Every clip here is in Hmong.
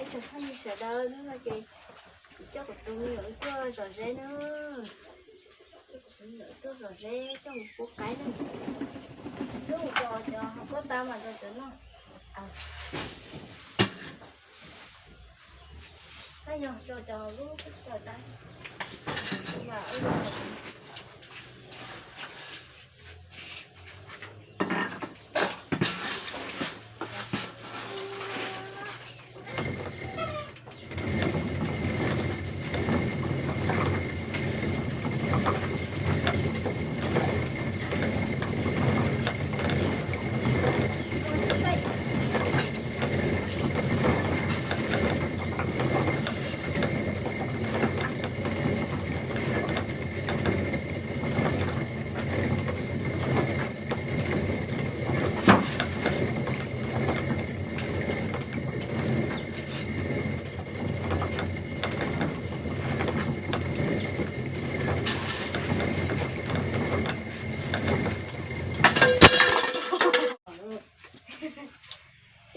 Tsoom phooj ywg sawv daws, hnub no ces kuv coj kuv tus me nyuam wb tuaj zom zeb na. Coj kuv tus me nyuam wb tuaj zom zeb coj mus pub qaib na. Lub cov, cov hauv pob tau mas cov, cov no. Tab yog rau cov lub cov tas.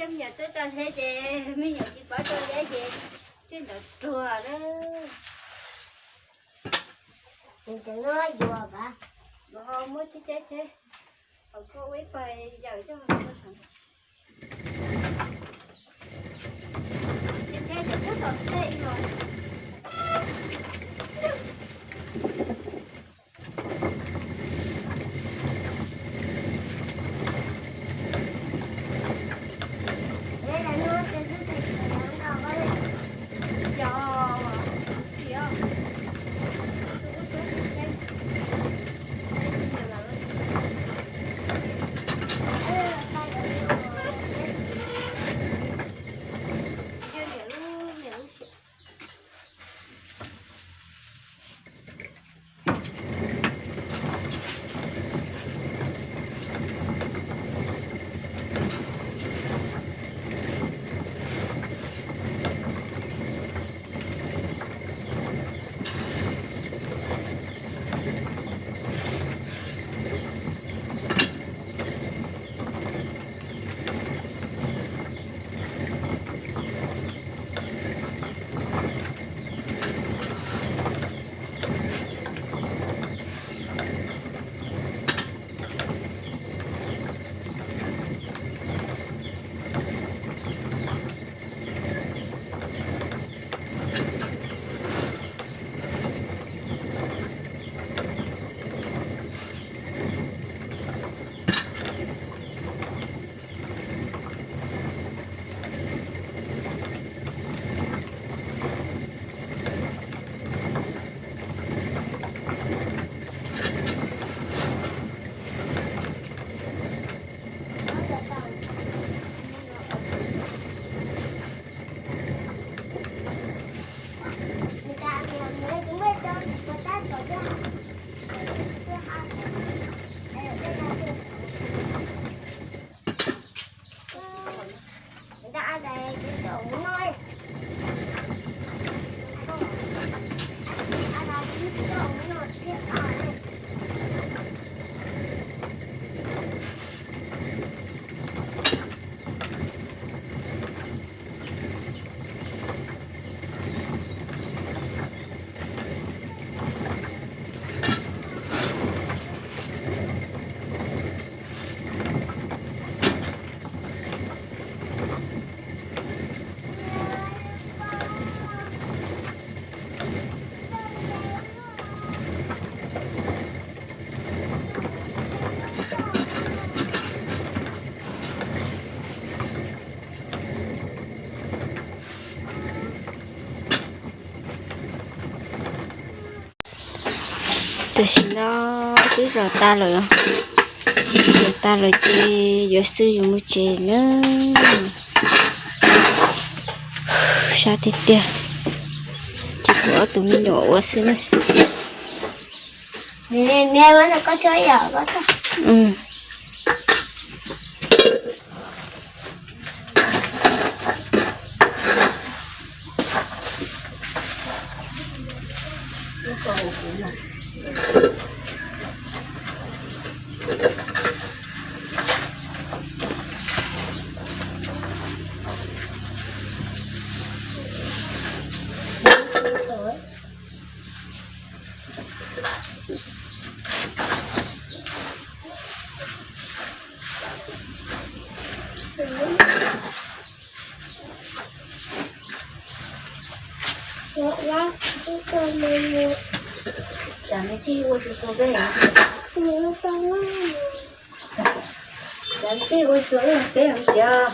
Coj me nyuam tuaj tso zeb ces me nyuam tsis paub tso zeb ces tej ntawd ruag lawm. Ces cov no yuav pab, muab ceb ceb ceb, kom koj ua ib pawg yawm coj mus rau saum. Ceb ceb cov kub tom tej los. Tam sim no twb zom tas lawm, zom tas lawm ces yuav xwb yuav mus tsev na. Sab tiag tiag, ces kuv ob tug me nyuam ua xwb na. Cas nws tij ua tsuag tsuag peb, cas nws tij ua tsuag peb tiag.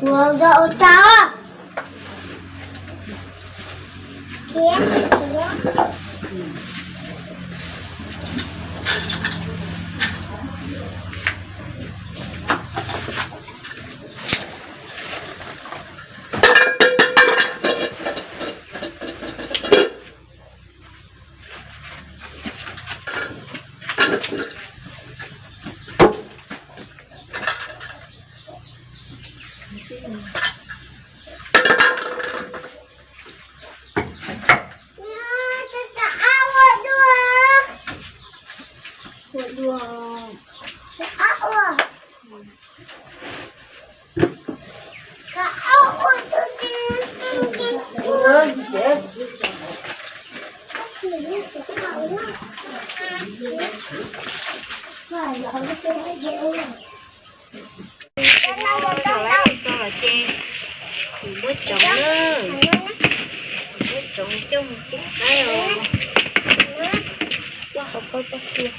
Ua rau tau. Los ces kuv muab tsoov na, kuv muab tsoov coj mus pub qaib os. Kuaj qhov koj txoj tua.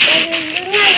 Phem luaj,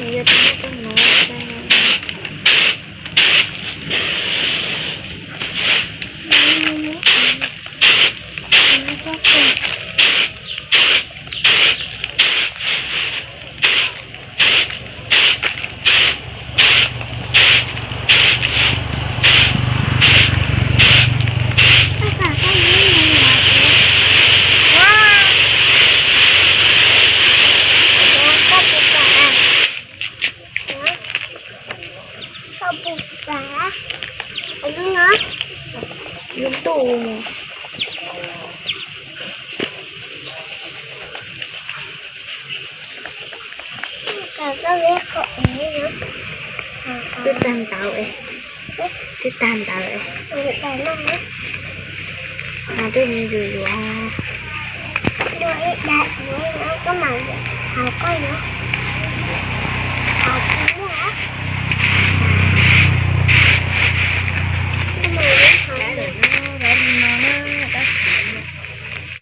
nws yog tus muaj koj no. Lub ntuj. Twb tag ntawd, twb tag ntawd. Mas twb yuav yuav.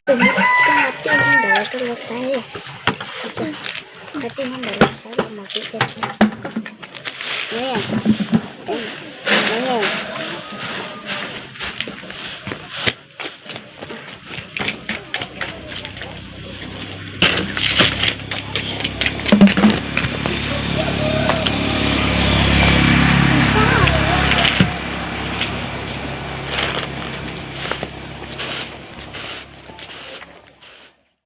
Tus muab coj tij ntawd rau lawv saib. Coj tij ntawd los saib los mas kuv cov tij.